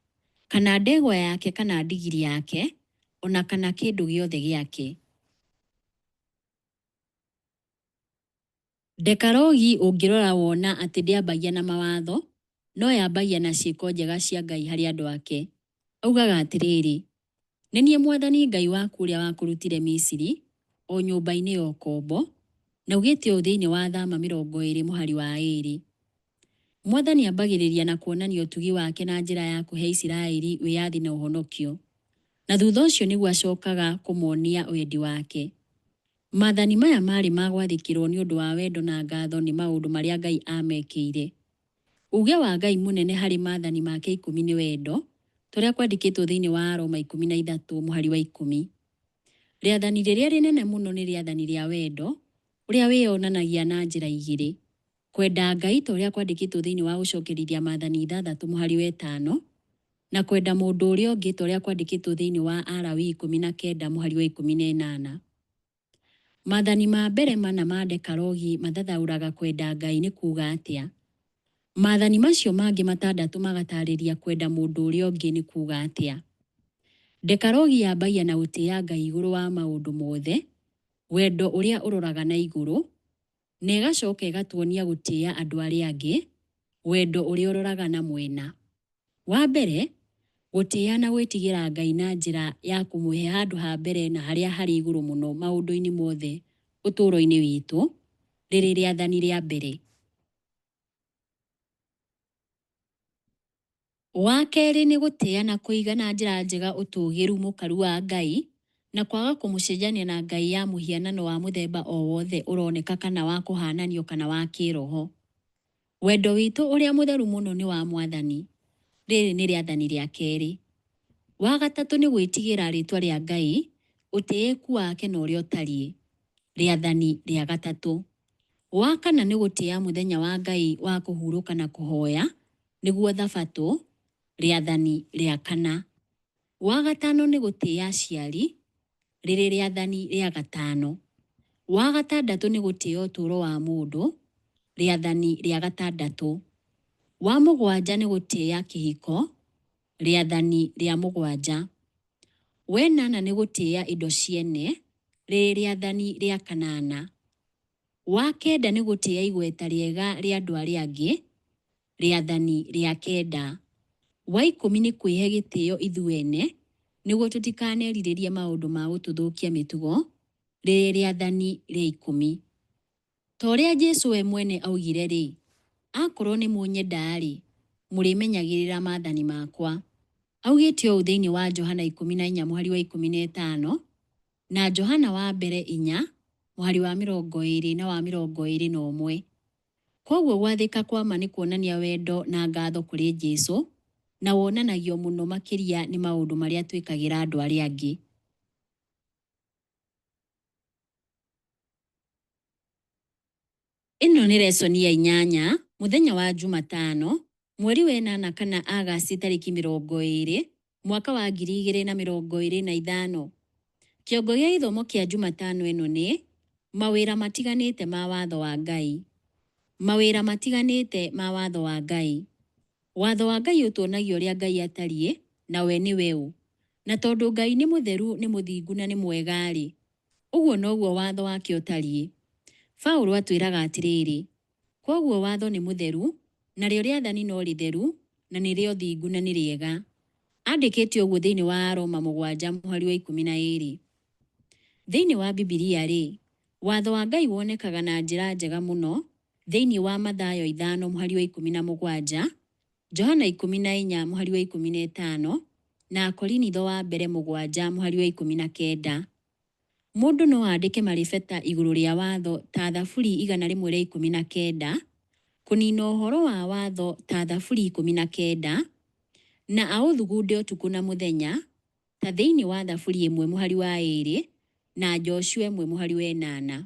Speaker 2: kana ndegwa yake kana ndigiri yake, o na kana kĩndũ gĩothe gĩake. Ndekarogi ũngĩrora wona atĩ ndĩambagia na mawatho, no yambagia na ciĩko njega cia Ngai harĩ andũ ake. Augaga atĩrĩrĩ, Nĩ niĩ Mwathani Ngai waku ũrĩa wakũrutire Misiri, o nyũmba-inĩ ya ũkombo, na augĩte ũũ thĩinĩ wa Thama 20 mũhari wa 2. Mwathani ambagĩrĩria na kuonania ũtugi wake na njĩra ya kũhe Isiraeli wĩyathi na ũhonokio, na thutha ũcio nĩguo acokaga kũmonia wendi wake. Maathani maya maarĩ ma gwathĩkĩrwo nĩ ũndũ wa wendo na ngatho nĩ maũndũ marĩa Ngai aamekĩire. Uuge wa Ngai mũnene harĩ maathani make 10 nĩ wendo, ta ũrĩa kwandĩkĩtwo thĩinĩ wa Aroma 13 mũhari wa 10. Rĩathani rĩrĩa rĩnene mũno nĩ rĩathani rĩa wendo, ũrĩa wĩyonanagia na njĩra igĩrĩ, kwenda Ngai ta ũrĩa kwandĩkĩtwo thĩinĩ wa Gũcokerithia Maathani 6 mũhari wa 5, na kwenda mũndũ ũrĩa ũngĩ ta ũrĩa kwandĩkĩtwo thĩinĩ wa Alawii 19 mũhari wa 18. Maathani ma mbere mana ma Ndekarogi mathathaũraga kwenda Ngai nĩ kuuga atĩa. Maathani macio mangĩ 6 magatarĩria kwenda mũndũ ũrĩa ũngĩ nĩ kuuga atĩa. Ndekarogi yambagia na gũtĩa Ngai igũrũ wa maũndũ mothe, wendo ũrĩa ũroraga na igũrũ, na ĩgacoka ĩgatuonia gũtĩa andũ arĩa angĩ, wendo ũrĩa ũroraga na mwena. Wa mbere, gũtĩa na gwĩtigĩra Ngai na njĩra ya kũmũhe handũ ha mbere na harĩa harĩ igũrũ mũno maũndũ-inĩ mothe ũtũũro-inĩ witũ, rĩrĩ rĩathani rĩa mbere. Wa kerĩ nĩ gũtĩa na kũiga na njĩra njega ũtũũgĩru mũkaru wa Ngai, na kwaga kũmũcenjania na ngai ya mũhianano wa mũthemba o wothe ũroneka kana wa kũhananio kana wa kĩroho. Wendo witũ ũrĩa mũtheru mũno nĩ wa Mwathani. Rĩrĩ nĩ rĩathani rĩa kerĩ. Wa gatatũ nĩ gwĩtigĩra rĩtwa rĩa Ngai, ũtĩĩku wake na ũrĩa ũtariĩ. Rĩathani rĩa gatatũ. Wa kana nĩ gũtĩa mũthenya wa Ngai wa kũhurũka na kũhoya, nĩguo Thabatũ, rĩathani rĩa kana. Wa gatano nĩ gũtĩa aciari, rĩrĩ rĩathani rĩa gatano. Wa gatandatũ nĩ gũtĩa ũtũũro wa mũndũ, rĩathani rĩa gatandatũ. Wa mũgwanja nĩ gũtĩa kĩhiko, rĩathani rĩa mũgwanja. Wa ĩnana nĩ gũtĩa indo ciene, rĩrĩ rĩathani rĩa kanana. Wa kenda nĩ gũtĩa igweta rĩega rĩa andũ arĩa angĩ, rĩathani rĩa kenda. Wa ikũmi nĩ kwĩhe gĩtĩo ithuene, nĩguo tũtikanerirĩrie maũndũ ma gũtũthũkia mĩtugo, rĩrĩ rĩathani rĩa ikũmi. Ta ũrĩa Jesu we mwene augire-rĩ, akorwo nĩ mũnyenda-rĩ, mũrĩmenyagĩrĩra maathani makwa. Augĩte ũũ thĩinĩ wa Johana 14 mũhari wa 15, na Johana wa mbere 4 mũhari wa 20 na wa 21. Kwoguo gwathĩka kwa ma nĩ kuonania wendo na ngatho kũrĩ Jesu, na wonanagio mũno makĩria nĩ maũndũ marĩa twĩkagĩra andũ arĩa angĩ. Ĩno nĩ lesson ya inyanya, mũthenya wa Jumatano, mweri wa ĩnana kana Agasti tarĩki 20, mwaka wa 2025. Kĩongo gĩa gĩthomo kĩa Jumatano ĩno nĩ mawĩra matiganĩte ma watho wa Ngai. Mawĩra matiganĩte ma watho wa Ngai. Watho wa Ngai ũtuonagia ũrĩa Ngai atariĩ, na we nĩwe ũ. Na tondũ Ngai nĩ mũtheru, nĩ mũthingu na nĩ mwega-rĩ, ũguo noguo watho wake ũtariĩ. Paulo atwĩraga atĩrĩrĩ, kwoguo watho nĩ mũtheru, narĩo rĩathani no rĩtheru, na nĩ rĩa ũthingu na nĩ rĩega. Andĩkĩte ũguo thĩinĩ wa Aroma 7 mũhari wa 12. Thĩinĩ wa Bibilia-rĩ, watho wa Ngai wonekaga na njĩra njega mũno thĩinĩ wa Mathayo 5 mũhari wa 17, Johana 14 mũhari wa 15, na Akorinitho wa mbere 7 mũhari wa 19. Mũndũ no andĩke maribeta igũrũ rĩa watho ta Thaburi 119, kũnina ũhoro wa watho ta Thaburi 19, na aũthugunde ũtukũ na mũthenya ta thĩinĩ wa Thaburi 1 mũhari wa 2 na Joshua 1 mũhari wa 8.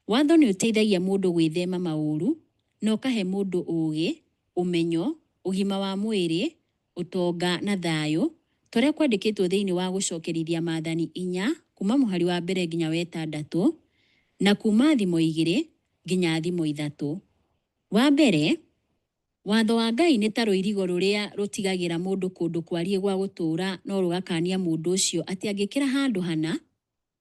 Speaker 2: Watho nĩ ũteithagia mũndũ gwĩthema maũru na ũkahe mũndũ ũũgĩ, ũmenyo, ũgima wa mwĩrĩ, ũtonga na thayũ, ta ũrĩa kwandĩkĩtwo thĩinĩ wa Gũcokerithia Maathani 4 kuuma mũhari wa mbere nginya wa ĩtandatũ, na kuuma Thimo 2 nginya Thimo 3. Wa mbere, watho wa Ngai nĩ ta rũirigo rũrĩa rũtigagĩra mũndũ kũndũ kwariĩ gwa gũtũũra no rũgakania mũndũ ũcio atĩ angĩkĩra handũ hana,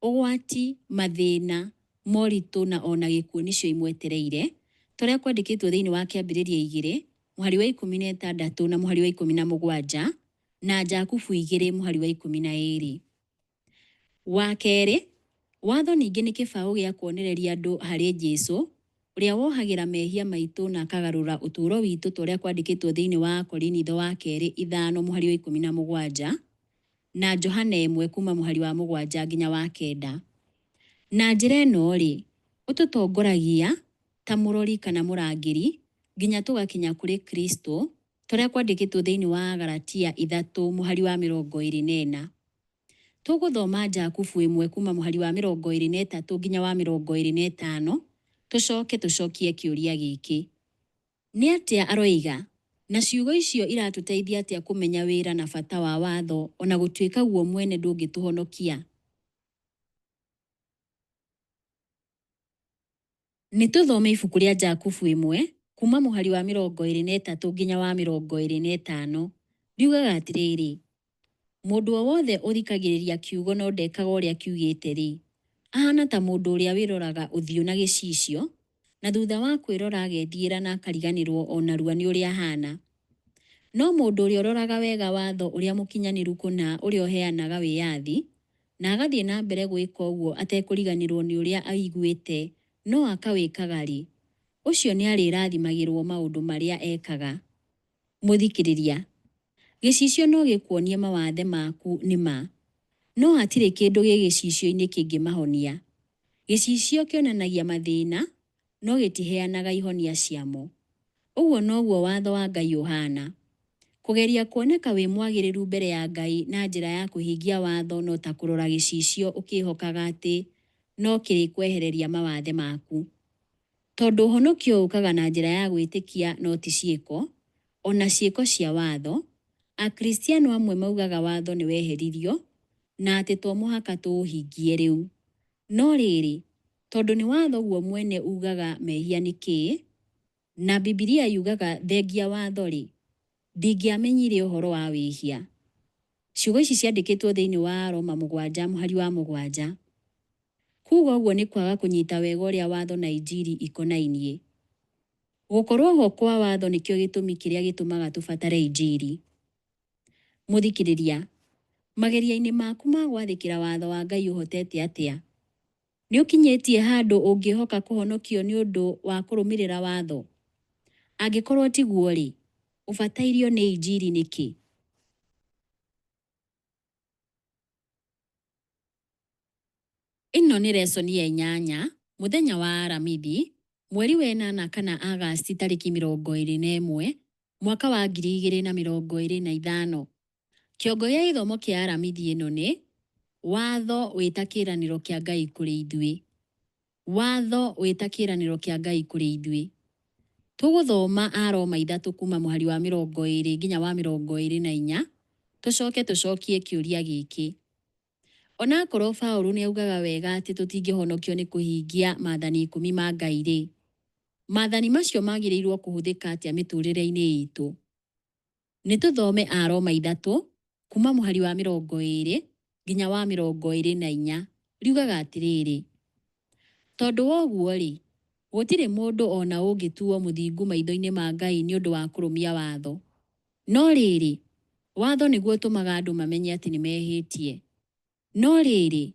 Speaker 2: ũgwati, mathĩna, moritũ na o na gĩkuũ nĩcio imwetereire, ta ũrĩa kwandĩkĩtwo thĩinĩ wa Kĩambĩrĩria 2 mũhari wa 16 na mũhari wa 17, na Jakubu 2 mũhari wa 12. Wa kerĩ, watho ningĩ nĩ kĩbaũ gĩa kuonereria andũ harĩ Jesu, ũrĩa wohagĩra mehia maitũ na akagarũra ũtũũro witũ ta ũrĩa kwandĩkĩtwo thĩinĩ wa Akorinitho wa kerĩ 5 mũhari wa 17, na Johana 1 kuuma mũhari wa 7 nginya wa 9. Na njĩra ĩno-rĩ, ũtũtongoragia ta mũrori kana mũrangĩri nginya tũgakinya kũrĩ Kristo, ta ũrĩa kwandĩkĩtwo thĩinĩ wa Agalatia 3 mũhari wa 24. Tũgũthoma Jakubu 1 kuuma mũhari wa 23 nginya wa 25, tũcoke tũcokie kĩũria gĩkĩ. Nĩ atĩa aroiga? Na ciugo icio iratũteithia atĩa kũmenya wĩra na bata wa watho o na gũtuĩka guo mwene ndũngĩtũhonokia? Nĩ tũthome ibuku rĩa Jakubu 1 kuuma mũhari wa 23 nginya wa 25. Riugaga atĩrĩrĩ, Mũndũ o wothe ũthikagĩrĩria kiugo no ndekaga ũrĩa kiugĩte-rĩ, ahaana ta mũndũ ũrĩa wĩroraga ũthiũ na gĩcicio, na thutha wa kwĩrora agethiĩra na akariganĩrũo o narua nĩ ũrĩa ahaana. No mũndũ ũrĩa ũroraga wega watho ũrĩa mũkinyanĩru kũna ũrĩa ũheanaga wĩyathi, na agathiĩ na mbere gwĩka ũguo atekũriganĩrũo nĩ ũrĩa aiguĩte no akawĩkaga-rĩ, ũcio nĩ arĩrathimagĩrũo maũndũ marĩa ekaga. Mũthikĩrĩria, gĩcicio no gĩkuonie mawathe maku nĩ ma, no hatirĩ kĩndũ gĩ gĩcicio-inĩ kĩngĩmahonia. Gĩcicio kĩonanagia mathĩna, no gĩtiheanaga ihonia ciamo. Ũguo noguo watho wa Ngai ũhaana. Kũgeria kuoneka wĩ mwagĩrĩru mbere ya Ngai na njĩra ya kũhingia watho no ta kũrora gĩcicio ũkĩhokaga atĩ no kĩrĩkwehereria mawathe maku. Tondũ ũhonokio ũkaga na njĩra ya gwĩtĩkia no ti ciĩko, o na ciĩko cia watho, Akristiano amwe maugaga watho nĩ weheririo na atĩ to mũhaka tũũhingie rĩu. No rĩrĩ, tondũ nĩ watho guo mwene ugaga mehia nĩ kĩĩ, na Bibilia yugaga thengia watho-rĩ, ndingĩamenyire ũhoro wa wĩhia. Ciugo ici ciandĩkĩtwo thĩinĩ wa Aroma mũgwanja mũhari wa mũgwanja. Kuuga ũguo nĩ kwaga kũnyita wega ũrĩa watho na Injiri ikonainie. Gũkorũo ho kwa watho nĩkĩo gĩtũmi kĩrĩa gĩtũmaga tũbatare Injiri. Mũthikĩrĩria, mageria-inĩ maku ma gwathĩkĩra watho wa Ngai ũhotete atĩa? Nĩ ũkinyĩtie handũ ũngĩhoka kũhonokio nĩ ũndũ wa kũrũmĩrĩra watho? Angĩkorũo tiguo-rĩ, ũbatairio nĩ Injiri nĩkĩ? Ĩno nĩ resoni ya inyanya, mũthenya wa Aramithi, mweri wa ĩnana kana Agasti tarĩki 21, mwaka wa 2025. Kĩongo gĩa gĩthomo kĩa Aramithi ĩno nĩ, Watho wĩ ta kĩĩranĩro kĩa Ngai kũrĩ ithuĩ. Watho wĩ ta kĩĩranĩro kĩa Ngai kũrĩ ithuĩ. Tũgũthoma Aroma ithatũ kuma mũhari wa 20 nginya wa 24, tũcoke tũcokie kĩũria gĩkĩ. O na akorũo Paulo nĩ augaga wega atĩ tũtingĩhonokio nĩ kũhingia maathani ikũmi ma Ngai-rĩ, maathani macio magĩrĩirũo kũhũthĩka atĩa mĩtũũrĩre-inĩ itũ? Nĩ tũthome Aroma ithatũ kuma mũhari wa 20 nginya wa 24. Riugaga atĩrĩrĩ, Tondũ wa ũguo-rĩ, gũtirĩ mũndũ o na ũngĩtuo mũthingu maitho-inĩ ma Ngai nĩ ũndũ wa kũrũmia watho. No rĩrĩ, watho nĩguo ũtũmaga andũ mamenye atĩ nĩmehĩtie. No rĩrĩ,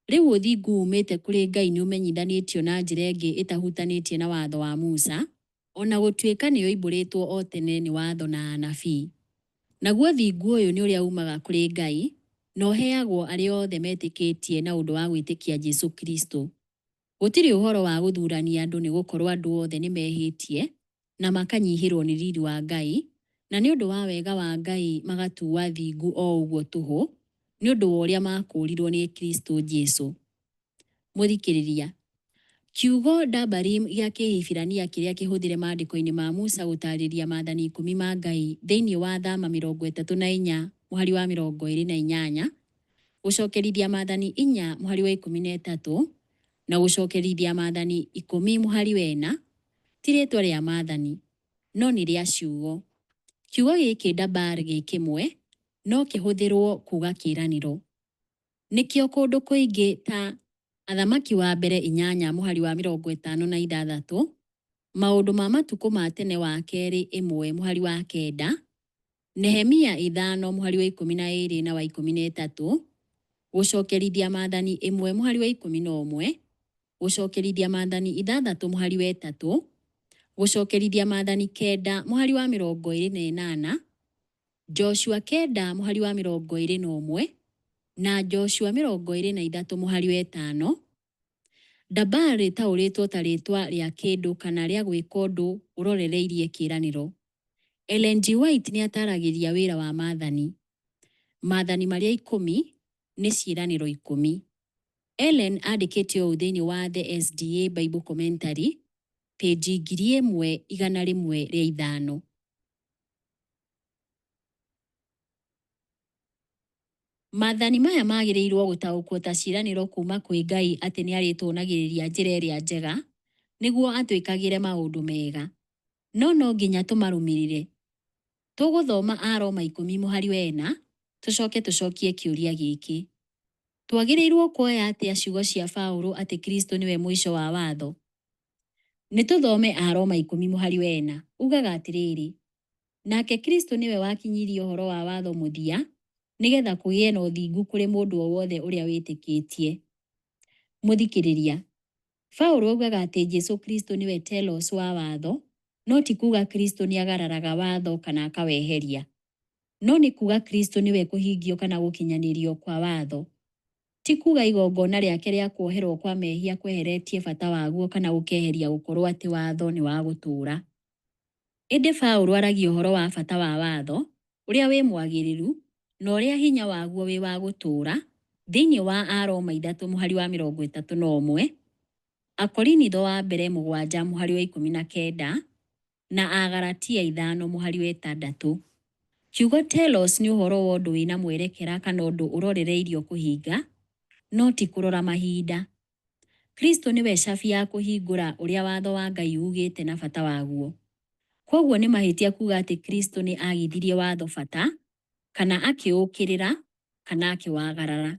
Speaker 2: rĩu ũthingu uumĩte kũrĩ Ngai nĩũmenyithanĩtio na njĩra ĩngĩ ĩtahutanĩtie na watho wa Musa, o na gũtuĩka nĩyoimbũrĩtwo o tene nĩ watho na anabii. Naguo ũthingu ũyũ nĩ ũrĩa uumaga kũrĩ Ngai, na ũheagwo arĩa othe metĩkĩtie na ũndũ wa gwĩtĩkia Jesu Kristo. Gũtirĩ ũhoro wa gũthurania andũ nĩ gũkorũo andũ othe nĩmehĩtie na makanyihĩrũo nĩ riri wa Ngai, na nĩ ũndũ wa wega wa Ngai magatuo athingu o ũguo tũhũ, nĩ ũndũ wa ũrĩa maakũũrirũo nĩ Kristo Jesu. Mũthikĩrĩria, kiugo dabarim gĩa Kĩhibirania kĩrĩa kĩhũthĩre maandĩko-inĩ ma Musa gũtaarĩria maathani ikũmi ma Ngai thĩinĩ wa Thama 34 mũhari wa 28, Gũcokerithia Maathani inya mũhari wa 13, na Gũcokerithia Maathani ikũmi mũhari wa ĩna, ti rĩĩtwa rĩa maathani, no nĩ rĩa ciugo. Kiugo gĩkĩ dabar gĩ kĩmwe no kĩhũthĩrũo kuuga kĩĩranĩro. Nĩkĩo kũndũ kũingĩ ta Athamaki wa Mbere inyanya mũhari wa 56, Maũndũ ma Matukũ ma Tene wa Kerĩ ĩmwe mũhari wa kenda, Nehemia ithano mũhari wa 12 na wa 13, Gũcokerithia Maathani ĩmwe mũhari wa 11, Gũcokerithia Maathani ithathatũ mũhari wa ĩtatũ, Gũcokerithia Maathani kenda mũhari wa 28, Joshua kenda mũhari wa 21, na Joshua 23 mũhari wa ĩtano. Dabar rĩtaũrĩtwo ta rĩĩtwa rĩa kĩndũ kana rĩa gwĩka ũndũ ũrorereirie kĩĩranĩro. Ellen G. White nĩ ataaragĩria wĩra wa maathani. Maathani marĩa ikũmi nĩ ciĩranĩro ikũmi. Ellen andĩkĩte ũũ thĩinĩ wa The SDA Bible Commentary, pĩnji 1105. Maathani maya magĩrĩirũo gũtaũkwo ta ciĩranĩro kuuma kwĩ Ngai atĩ nĩ arĩtuonagĩrĩria njĩra ĩrĩa njega nĩguo atwĩkagĩre maũndũ mega. No no nginya tũmarũmĩrĩre. Tũgũthoma Aroma ikũmi mũhari wa ĩna, Tũcoke tũcokie kĩũria gĩkĩ, Twagĩrĩirũo kuoya atĩa ciugo cia Paulo atĩ Kristo nĩwe mũico wa Watho? Nĩ tũthome Aroma 10 mũhari wa 4. Ugaga atĩrĩrĩ, Nake Kristo nĩwe wakinyirie ũhoro wa watho mũthia, nĩ getha kũgĩe na ũthingu kũrĩ mũndũ o wothe ũrĩa wĩtĩkĩtie. Mũthikĩrĩria, Paulo augaga atĩ Jesu Kristo nĩwe telos wa watho, no ti kuuga Kristo nĩ agararaga watho kana akaweheria. No nĩ kuuga Kristo nĩwe kũhingio kana gũkinyanĩrio kwa watho. Ti kuuga igongona rĩake rĩa kuoherwo kwa mehia kweheretie bata waguo kana gũkeheria gũkorwo atĩ watho nĩ wa gũtũũra. Ĩndĩ Paulo aragia ũhoro wa bata wa watho, ũrĩa wĩ mwagĩrĩru, na ũrĩa hinya waguo wĩ wa gũtũũra, thĩinĩ wa Aroma 3 mũhari wa 31, Akorinitho wa mbere 7 mũhari wa 19, na Agalatia 5 mũhari wa 6. Kiugo telos nĩ ũhoro wa ũndũ wĩna mwerekera kana ũndũ ũrorereirio kũhinga, no ti kũrora mahinda. Kristo nĩwe cabi ya kũhingũra ũrĩa watho wa Ngai ugĩte na bata waguo. Kwoguo nĩ mahĩtia kuuga atĩ Kristo nĩ agithirie watho bata, kana akĩũkĩrĩra, kana akĩwagarara.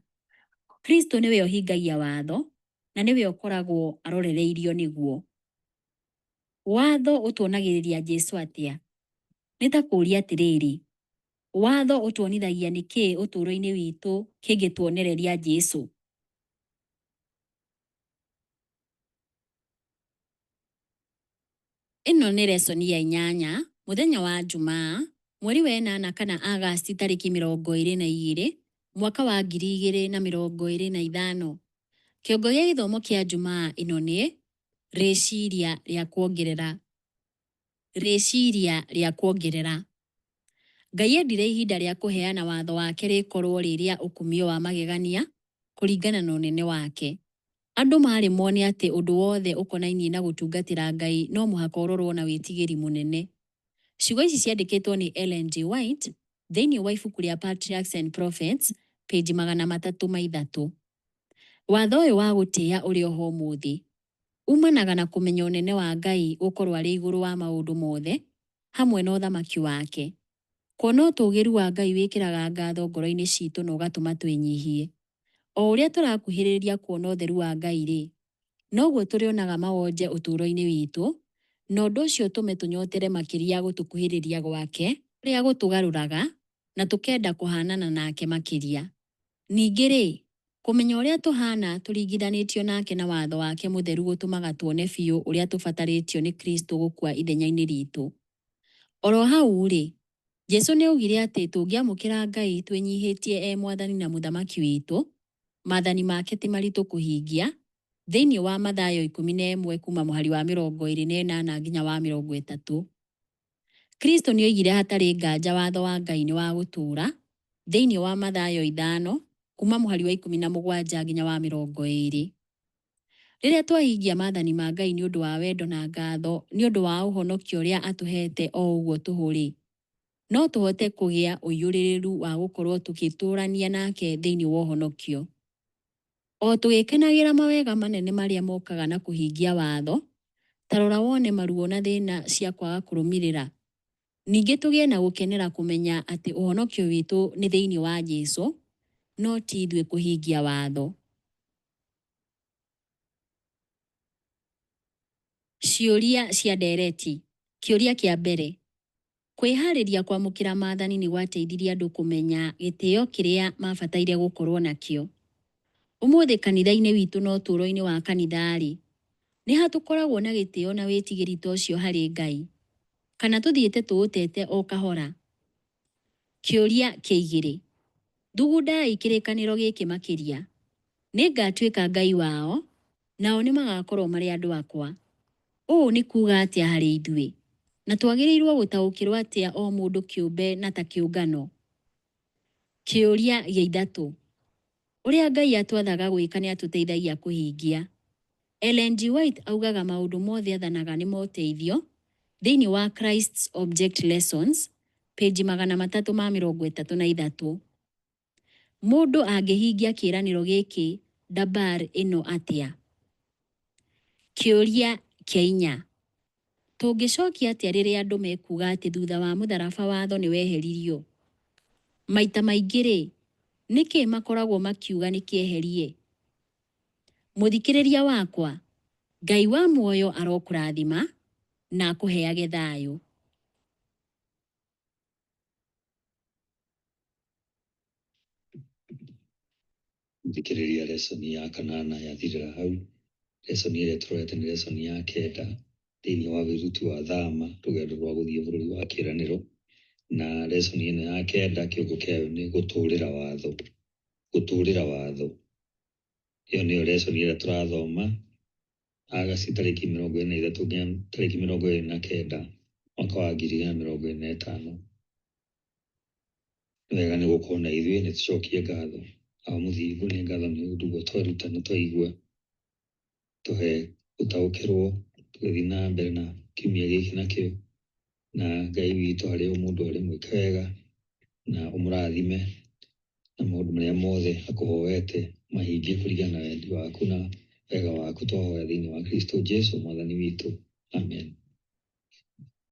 Speaker 2: Kristo nĩwe ũhingagia watho, na nĩwe ũkoragwo arorereirio nĩguo. Watho ũtuonagĩrĩria Jesu atĩa? Nĩ ta kũũria atĩrĩrĩ, watho ũtuonithagia nĩ kĩĩ ũtũũro-inĩ witũ kĩngĩtuonereria Jesu? Ĩno nĩ lesson ya inyanya, mũthenya wa Njumaa, mweri wa ĩnana kana Agasti tarĩki 22, mwaka wa 2025. Kĩongo gĩa gĩthomo kĩa Njumaa ĩno nĩ rĩciria rĩa kuongerera. Rĩciria rĩa kuongerera. Ngai endire ihinda rĩa kũheana watho wake rĩkorũo rĩ rĩa ũkumio wa magegania kũringana na ũnene wake. Andũ maarĩ mone atĩ ũndũ wothe ũkonainie na gũtungatĩra Ngai no mũhaka ũrorũo na wĩtigĩri mũnene. Ciugo ici ciandĩkĩtwo nĩ Ellen G. White thĩinĩ wa ibuku rĩa Patriarchs and Prophets, page 303. Watho ũyũ wa gũtĩa ũrĩ o ho ũmũthĩ. Umanaga na kũmenya ũnene wa Ngai gũkorũo arĩ igũrũ wa maũndũ mothe, hamwe na ũthamaki wake. Kuona ũtũũgĩru wa Ngai wĩkĩraga ngatho ngoro-inĩ citũ na ũgatũma twĩnyihie. O ũrĩa tũrakuhĩrĩria kuona ũtheru wa Ngai-rĩ, noguo tũrĩonaga mawonje ũtũũro-inĩ witũ, na ũndũ ũcio ũtũme tũnyotere makĩria gũtũkuhĩrĩria gwake, kũrĩa gũtũgarũraga na tũkenda kũhaanana nake makĩria. Ningĩ-rĩ, kũmenya ũrĩa tũhaana tũringithanĩtio nake na watho wake mũtheru gũtũmaga tuone biũ ũrĩa tũbatarĩtio nĩ Kristo gũkua ithenya-inĩ ritũ. O ro hau-rĩ, Jesu nĩaugire atĩ tũngĩamũkĩra Ngai twĩnyihĩtie e Mwathani na Mũthamaki witũ, maathani make ti maritũ kũhingia, thĩinĩ wa Mathayo 11 kuuma mũhari wa 28 nginya wa 30. Kristo nĩoigire hatarĩ nganja watho wa Ngai nĩ wa gũtũũra, thĩinĩ wa Mathayo 5 kuuma mũhari wa 17 nginya wa 20. Rĩrĩa twahingia maathani ma Ngai nĩ ũndũ wa wendo na ngatho nĩ ũndũ wa ũhonokio ũrĩa atũheete o ũguo tũhũ-rĩ, no tũhote kũgĩa ũiyũrĩrĩru wa gũkorũo tũgĩtũũrania nake thĩinĩ wa ũhonokio. O tũgĩkenagĩra mawega manene marĩa mokaga na kũhingia watho, ta rora wone maruo na thĩna cia kwaga kũrũmĩrĩra. Ningĩ tũgĩe na gũkenera kũmenya atĩ ũhonokio witũ nĩ thĩinĩ wa Jesu, no ti ithuĩ kũhingia watho. Ciũria cia ndeereti. Kĩũria kĩa mbere. Kwĩhaarĩria kwamũkĩra maathani nĩ gwateithirie andũ kũmenya gĩtĩo kĩrĩa maabataire gũkorũo nakĩo. Ũmũthĩ kanitha-inĩ witũ na ũtũũro-inĩ wa kanitha-rĩ, nĩ ha tũkoragwo na gĩtĩo na wĩtigĩri ta ũcio harĩ Ngai? Kana tũthiĩte tũũtete o kahora? Kĩũria kĩa igĩrĩ. Thugundai kĩrĩkanĩro gĩkĩ makĩria, Nĩngatuĩka Ngai wao, nao nĩmagakorũo marĩ andũ akwa. Ũũ nĩ kuuga atĩa harĩ ithuĩ? Na twagĩrĩirũo gũtaũkĩrũo atĩa o mũndũ kĩũmbe na ta kĩũngano? Kĩũria gĩa ithatũ. Ũrĩa Ngai atwathaga gwĩka nĩ atũteithagia kũhingia. Ellen G. White augaga maũndũ mothe athanaga nĩ moteithio, thĩinĩ wa Christ's Object Lessons, page 333. Mũndũ angĩhingia kĩĩranĩro gĩkĩ dabar ĩno atĩa? Kĩũria kĩa inya. Tũngĩcokia atĩa rĩrĩa andũ mekuuga atĩ thutha wa mũtharaba watho nĩ weheririo? Maita maingĩ-rĩ, nĩkĩ makoragwo makiuga nĩ kĩeherie? Mũthikĩrĩria wakwa, Ngai wa muoyo arokũrathima na akũheage thayũ.
Speaker 1: Thikĩrĩria lesson ya kanana yathirĩra hau. Lesson ĩrĩa tũrorete nĩ lesson ya kenda thĩinĩ wa wĩruti wa thama rũgendo rwa gũthiĩ bũrũri wa kĩĩranĩro. Na lesson ĩno ya kenda kĩongo kĩayo nĩ gũtũrĩra watho. Gũtũrĩra watho. Ĩyo nĩyo lesson ĩrĩa tũrathoma Agasti tarĩki 23 nginya tarĩki 29 mwaka wa 2025. Nĩ wega nĩ gũkorwo na ithuĩ nĩ tũcokie ngatho. Awa Mũthingu nĩ ngatho nĩ ũndũ ũguo tweruta na twaigua. Tũhe gũtaũkĩrwo tũgĩthiĩ na mbere na kiumia gĩkĩ nakĩo. Na Ngai witũ harĩ o mũndũ arĩ mwĩke wega na ũmũrathime na maũndũ marĩa mothe akũhoete mahingie kũringana na wendi waku na wega waku twahoya thĩinĩ wa Kristo Jesu mwathani witũ. Amen.